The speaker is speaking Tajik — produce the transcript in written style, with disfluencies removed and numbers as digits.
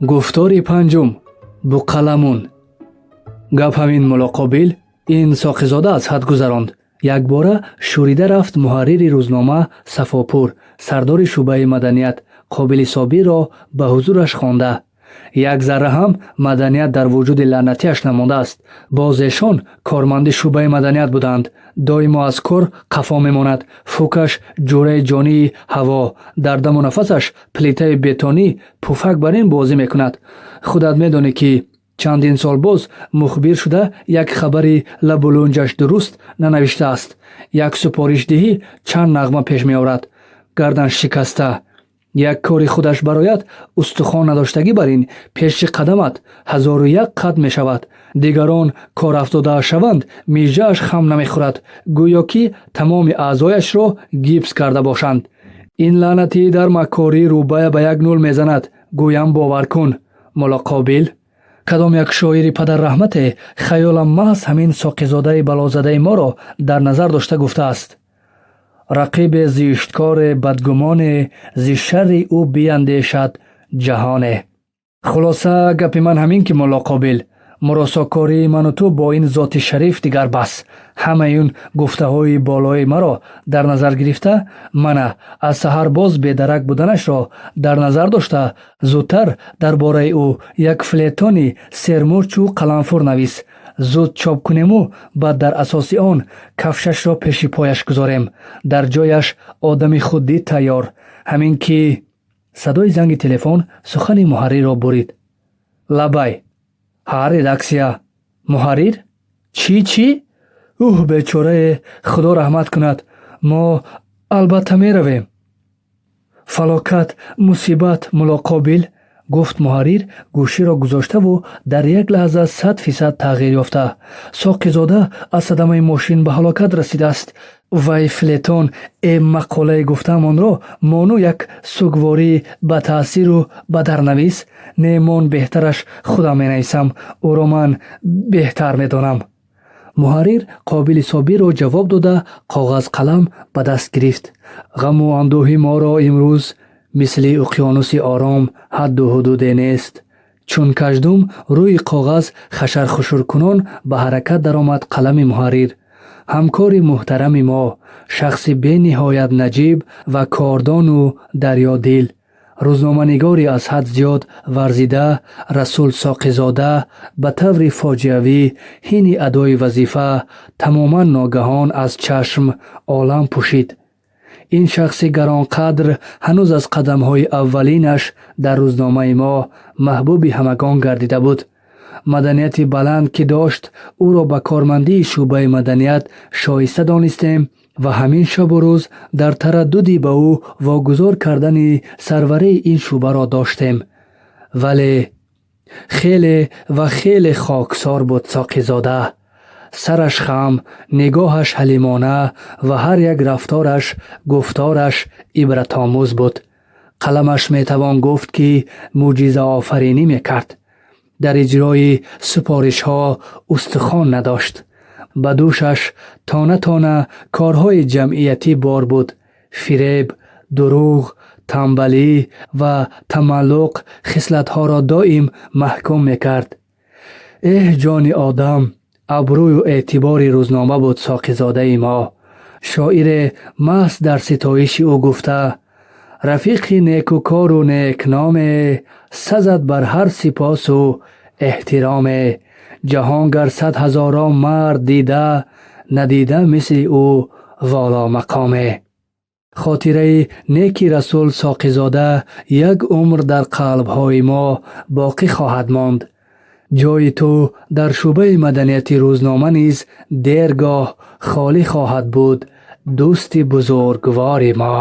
Гуфтори панҷум: Буқаламун. Гап ҳамин, Мулло Қобил, ин Соқизода аз ҳад гузаронд. Якбора шӯрида рафт муҳаррири рӯзнома Сафопур, сардори шӯъбаи маданият Қобили Собирро ба ҳузураш хонда. Як зарра ҳам маданият дар вуҷуди лаънатиаш намондааст. Боз эшон корманди шӯъбаи маданият буданд. Доимо аз кор қафо мемонад. Фукаш ҷӯраи ҷонии ҳаво, дар даму нафасаш плитаи бетонӣ пуфак бар ин бозӣ мекунад. Худат медонӣ, ки чандин сол боз мухбир шуда, як хабари лабулунҷаш дуруст нанавиштааст. Як супориш диҳӣ, чанд нағма пеш меорад. Гардан шикаста. Як кори худаш барояд, устухон надоштагӣ бар ин пеши қадамат 1001 қад мешавад. Дигарон корафтодааш шаванд, мижааш хам намехӯрад, гӯё ки тамоми аъзояшро гипс карда бошанд. Ин лаънатӣ дар маккорӣ рӯбая ба як нул мезанад, гӯям, бовар кун, Мулло Қобил. Кадом як шоири падарраҳмате хаёлам маҳз ҳамин Соқизодаи балозадаи моро дар назар дошта гуфтааст: «Рақибе зишткоре, бадгумоне, зи шарри ӯ биандешад ҷаҳоне». Хулоса, гапи ман ҳамин ки, Мулло Қобил, муросокории ману ту бо ин зоти шариф дигар бас. Ҳамаи ин гуфтаҳои болои маро дар назар гирифта, мана аз саҳар боз бедарак буданашро дар назар дошта, зудтар дар бораи ӯ як фелетони сермурчу қаламфур навис. Зуд чоп кунему баъд дар асоси он кафшашро пеши пояш гузорем. Дар ҷояш одами худдӣ тайёр. Ҳамин ки. Садои занги телефон сухани муҳаррирро бурид. Лабай, ҳа, редаксия. Муҳаррир? Чӣ, чӣ? Уҳ, бечорае, Худо раҳмат кунад. Мо албатта меравем. Фалокат, мусибат, Мулло Қобил, гуфт муҳаррир гӯширо гузоштаву дар як лаҳза 100% тағйир ёфта. Соқизода аз садамаи мошин ба ҳалокат расидааст. Вай фелетон э мақолаи гуфтаамонро мону як сугворӣ ба таъсиру ба дарнавис. Не, мон беҳтараш худам менависам, ӯро ман беҳтар медонам. Муҳаррир Қобили Собирро ҷавоб дода, коғаз, қалам ба даст гирифт. Ғаму андӯҳи моро имрӯз мисли уқёнуси ором ҳадду ҳудуде нест. Чун каждум рӯи коғаз хашархушуркунон ба ҳаракат даромад қалами муҳаррир. Ҳамкори муҳтарами мо, шахси бениҳоят наҷиб ва кордону дарёдил, рӯзноманигори аз ҳад зиёд варзида Расул Соқизода ба таври фоҷиавӣ ҳини адои вазифа тамоман ногаҳон аз чашм олам пӯшид. Ин шахси гаронқадр ҳанӯз аз қадамҳои аввалинаш дар рӯзномаи мо маҳбуби ҳамагон гардида буд. Маданияти баланд ки дошт, ӯро ба кормандии шӯъбаи маданият шоиста донистем ва ҳамин шабу рӯз дар тараддуди ба ӯ вогузор кардани сарварии ин шӯъбаро доштем. Вале хеле ва хеле хоксор буд Соқизода. Сараш хам, нигоҳаш ҳалимона ва ҳар як рафтораш, гуфтораш ибратомӯз буд. Қаламаш метавон гуфт, ки мӯъҷизаофаринӣ мекард. Дар иҷрои супоришҳо устухон надошт. Ба дӯшаш тона тона корҳои ҷамъиятӣ бор буд. Фиреб, дурӯғ, тамбалӣ ва тамаллуқ хислатҳоро доим маҳкум мекард. Эҳ, ҷони одам, абрӯю эътибори рӯзнома буд Соқизодаи мо. Шоире маҳз дар ситоиши ӯ гуфта: «Рафиқи некукору некноме, сазад бар ҳар сипосу эҳтироме. Ҷаҳон гар сад ҳазорон мард дида, надида мисли ӯ воломақоме». Хотираи неки Расул Соқизода як умр дар қалбҳои мо боқӣ хоҳад монд. Ҷои ту дар шӯъбаи маданияти рӯзнома низ дергоҳ холӣ хоҳад буд, дӯсти бузургвори мо.